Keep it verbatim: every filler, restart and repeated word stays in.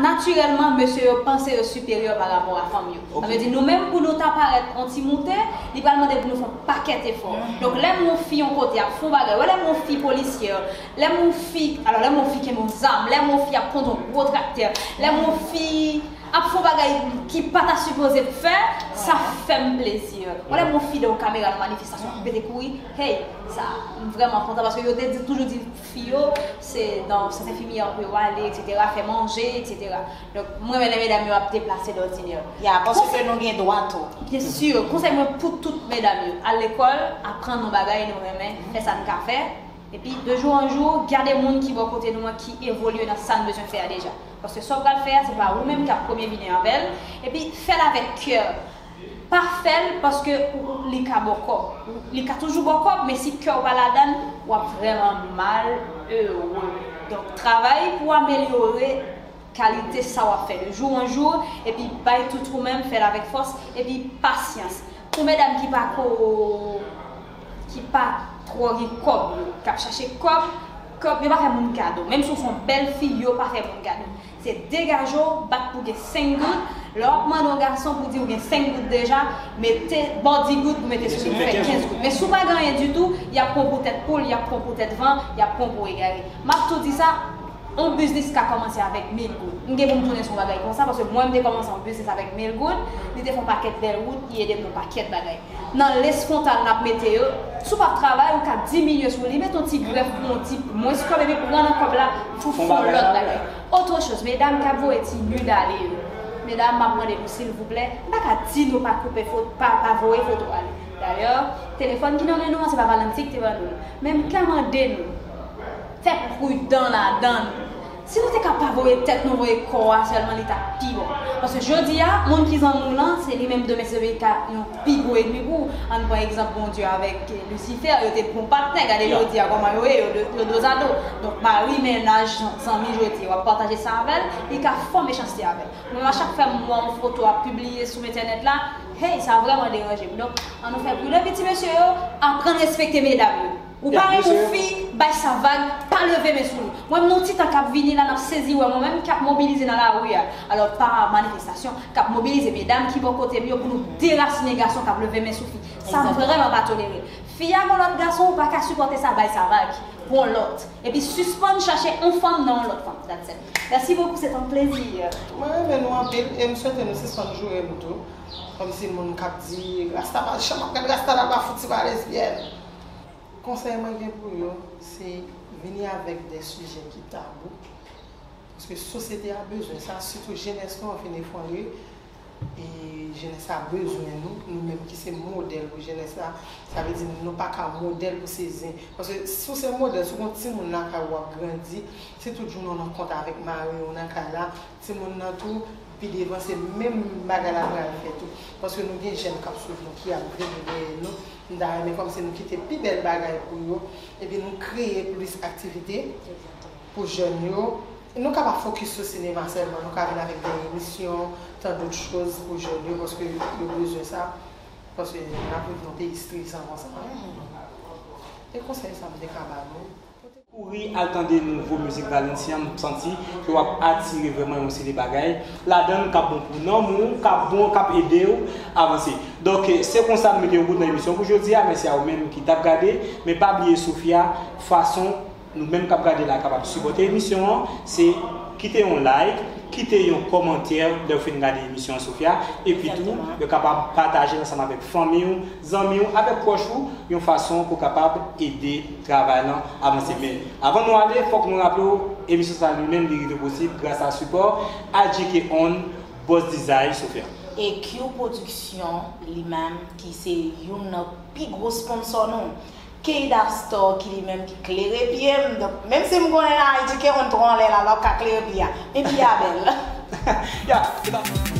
Natirèlman, mesye yo panse yo siperyè pa rapò a fanm yo. Sa vle di, nou menm, pou nou ta parèt on ti moute, li pral mande pou nou fè on pakèt efò. Donk, lè m wè on fi yon kote ap fè on bagay, wè, lè m wè on fi polisyè, lè m wè on fi, alò, lè m wè on fi kenbe on zam, lè m wè on fi ap kondui on gwo traktè, lè m wè on fi ap fè on bagay ki pa ta sipoze fè, sa fè m plezi. Wè, lè m wè on fi devan kamera nan manifestasyon, ap pete kouri, hey, sa, m vrèman kontan, paske yo te di, toujou di fi yo, se nan sant enfimyè pou yo ale, etsetera, fè manje, etsetera. Donk, mwen renmen lè medam yo ap deplase dòdinè. Ya, paske nou gen dwa tou. Byen si, konsèy mwen pou tout medam yo, al lekòl, aprann yon bagay nou renmen, fè sa n ka fè, epi de jou an jou, gade moun ki bò kote nou an ki evolye nan sa n bezwen fè a deja. Paske sa w pral fè a, se pa ou menm k ap premye vini avè l, epi fè l avèk kè. Pa fè l paske ou, ou, li ka ba w kòb. Li ka toujou ba w kòb, men si kè w pa ladan l, w ap vrèman malere. Donk, travay pou amelyore kalite sa w ap fè de jou an jou, epi bay tout ou menm, fè l avèk fòs, epi pasyans. Pou medam ki pa ko, ki pa twò gen kòb yo, k ap chache kòb, kòb, yo pa fè moun kado. Menm si w se yon bèl fi, yo pa fè moun kado. Se degaje w, bat pou gen senk goud. Lè w ap mande yon gason pou di w gen senk goud deja, mete, ba w di goud pou mete sou li pou fè kenz goud. Men si w pa gen anyen ditou, y ap pran w pou tèt poul, y ap pran w pou tèt van, y ap pran w pou egare. M ap tou di sa, yon biznis ka kòmanse avèk mil goud. M gen pou m tounen sou yon bagay konsa, paske mwen, m te kòmanse yon biznis avèk mil goud, li te fè yon pakèt bèl wout, li ede m nan pakèt bagay. Nan les fwontal n ap mete yo, si w p ap travay, ou ka diminye sou li, mete yon ti grèf pou yon ti mwens kòb, epi pran nan kòb la pou fè yon lòt bagay. Otre choz, medam k ap voye ti nude ale yo. Medam, m ap mande nou, silvouplè, m pa ka di nou pa koupe foto, pa, pa voye foto ale. Dayè, telefòn ki nan men nou an, se pa Valentin ki te ban nou l. Men m ka mande nou, fè pridan ladan l. Si nou te ka pa voye tèt nou, voye kò a sèlman, li t ap pi bon. Paske jodi a, moun ki zanmi w lan, se li menm demen se li ka yon pi gwo ènmi pou ou. Ann pran egzanp Bondye avèk Lisifè, yo te bon patnè, gade jodi a kòman yo ye, yo, yo dozado. Donk, mari, mennaj, zanmi jodi a, w ap pataje sa avè l, li ka fè w mechanste avè l. Mwen, a chak fwa m wè yon foto ap pibliye sou entènèt la, hey, sa vrèman deranje m. Donk, ann nou fè pridan, epi ti mesye yo, aprann respekte medam yo. Ou pa renmen yon fi, bay sa vag, pa leve men sou li. Mwen menm, nan ti tan k ap vini la, n ap sezi wè mwen menm k ap mobilize nan lari a. Alò, pa manifestasyon, k ap mobilize medam ki bò kote m yo pou nou derasinen gason k ap leve men sou fi. Sa m vrèman pa tolere. Fi a gon lòt gason, ou pa ka sipòte sa, bay sa vag. Gon lòt. Epi sispann chache yon fanm nan yon lòt fanm. That's it. Merci beaucoup, c'est un plaisir. Mwen renmen nou anpil e m swete nou sispann joure nou tou. Kòmsi moun k ap di, rasta pa janm ap gad rasta la pa fouti pa lesbyèn. Konsèy mwen gen pou yo, se vini avèk de sijè ki tabou. Paske sosyete a bezwen sa, sitou jenès nou an fin efwonre. E jenès la bezwen nou, nou menm ki se modèl pou jenès la. Sa vle di nou pa ka modèl pou se zen. Paske si w se modèl, si w gon timoun lakay ou w ap grandi, si tout jounen w nan kont avèk mari w nan kay la, timoun nan tou, pi devan se menm bagay la pral fè tou. Paske nou gen jèn k ap swiv nou, ki ap vini dèyè nou. M ta renmen kòmsi nou kite pi bèl bagay pou yo. Epi nou kreye plis aktivite pou jèn yo. Nou ka pa fokis sou sinema sèlman, nou ka vin avèk de emisyon, tan dòt choz pou jèn yo, paske yo bezwen sa, paske n ap viv nan peyi stresan konsa. E konsèy sa m te ka ba nou. Kouri al tande nouvo mizik Valencia, m santi ke w ap atire vrèman yon seri bagay ladan l k ap bon pou nanm ou, k ap bon, k ap ede w avanse. Donk, se konsa nou mete yon bout nan emisyon pou jodi a. Mèsi a ou menm ki t ap gade, men pa bliye Sofia, fason nou menm k ap gade la kapab sipòte emisyon an, se kite yon like, kite yon kòmantè lè w fin gade emisyon an, Sofia, epi tou, yo kapab pataje l ansanm avèk fanmi w, zanmi w, avèk pwòch ou, yon fason pou kapab ede travay lan avanse. Men, avan nou ale, fòk nou raple w, emisyon sa li menm, li rive posib gras a sipò I G K On, Boss Design, Sofia. E Q Production, li menm, ki se youn nan pi gwo sponsò nou. Keda Store ki li menm ki klere pye m. Donk, menm si m konnen la, I G K On tro anlè la, l ap ka klere pye a. Men pye a bèl. Ya, se ta.